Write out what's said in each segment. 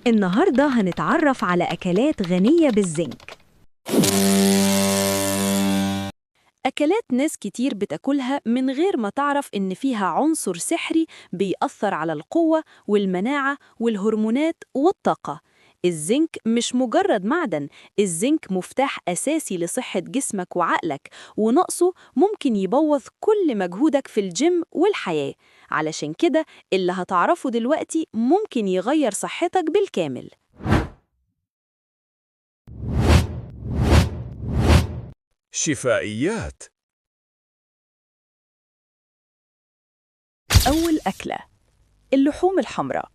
النهاردة هنتعرف على أكلات غنية بالزنك. أكلات ناس كتير بتاكلها من غير ما تعرف إن فيها عنصر سحري بيأثر على القوة والمناعة والهرمونات والطاقة. الزنك مش مجرد معدن، الزنك مفتاح أساسي لصحة جسمك وعقلك، ونقصه ممكن يبوظ كل مجهودك في الجيم والحياة. علشان كده اللي هتعرفه دلوقتي ممكن يغير صحتك بالكامل. شفائيات. أول أكلة: اللحوم الحمراء.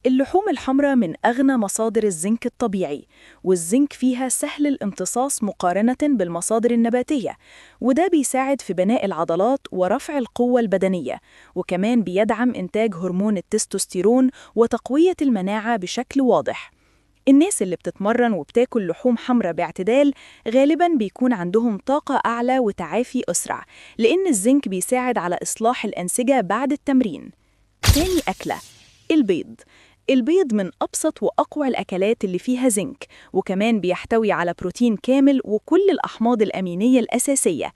اللحوم الحمراء من أغنى مصادر الزنك الطبيعي، والزنك فيها سهل الامتصاص مقارنة بالمصادر النباتية، وده بيساعد في بناء العضلات ورفع القوة البدنية، وكمان بيدعم إنتاج هرمون التستوستيرون وتقوية المناعة بشكل واضح. الناس اللي بتتمرن وبتاكل لحوم حمراء باعتدال غالباً بيكون عندهم طاقة أعلى وتعافي أسرع، لأن الزنك بيساعد على إصلاح الأنسجة بعد التمرين. تاني أكلة: البيض. البيض من أبسط وأقوى الأكلات اللي فيها زنك، وكمان بيحتوي على بروتين كامل وكل الأحماض الأمينية الأساسية.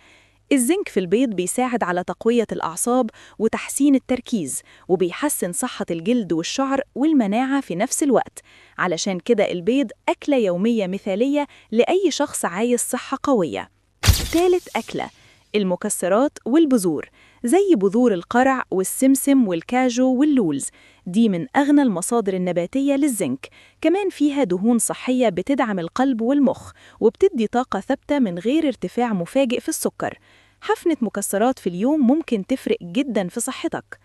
الزنك في البيض بيساعد على تقوية الأعصاب وتحسين التركيز، وبيحسن صحة الجلد والشعر والمناعة في نفس الوقت. علشان كده البيض أكلة يومية مثالية لأي شخص عايز صحة قوية. ثالث أكلة: المكسرات والبذور، زي بذور القرع والسمسم والكاجو واللوز. دي من أغنى المصادر النباتية للزنك، كمان فيها دهون صحية بتدعم القلب والمخ، وبتدي طاقة ثابتة من غير ارتفاع مفاجئ في السكر. حفنة مكسرات في اليوم ممكن تفرق جدا في صحتك.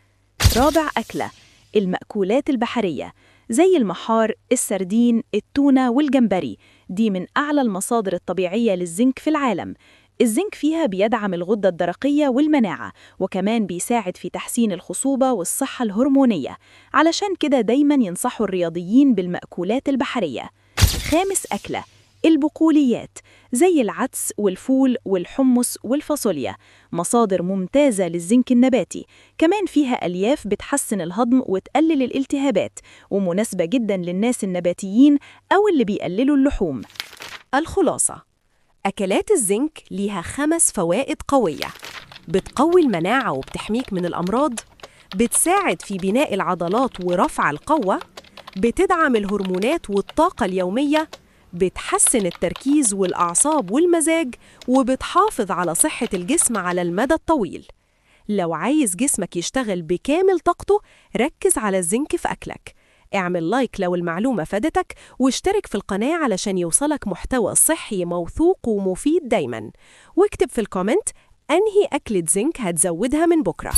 رابع أكلة: المأكولات البحرية، زي المحار، السردين، التونة والجمبري. دي من أعلى المصادر الطبيعية للزنك في العالم. الزنك فيها بيدعم الغدة الدرقية والمناعة، وكمان بيساعد في تحسين الخصوبة والصحة الهرمونية. علشان كده دايماً ينصحوا الرياضيين بالمأكولات البحرية. خامس أكلة: البقوليات، زي العدس والفول والحمص والفاصوليا، مصادر ممتازة للزنك النباتي. كمان فيها ألياف بتحسن الهضم وتقلل الالتهابات، ومناسبة جداً للناس النباتيين أو اللي بيقللوا اللحوم. الخلاصة: أكلات الزنك ليها 5 فوائد قوية. بتقوي المناعة وبتحميك من الأمراض، بتساعد في بناء العضلات ورفع القوة، بتدعم الهرمونات والطاقة اليومية، بتحسن التركيز والأعصاب والمزاج، وبتحافظ على صحة الجسم على المدى الطويل. لو عايز جسمك يشتغل بكامل طاقته، ركز على الزنك في أكلك. اعمل لايك لو المعلومة فادتك، واشترك في القناة علشان يوصلك محتوى صحي موثوق ومفيد دايما. واكتب في ال comment أنهي أكلة زنك هتزودها من بكرة.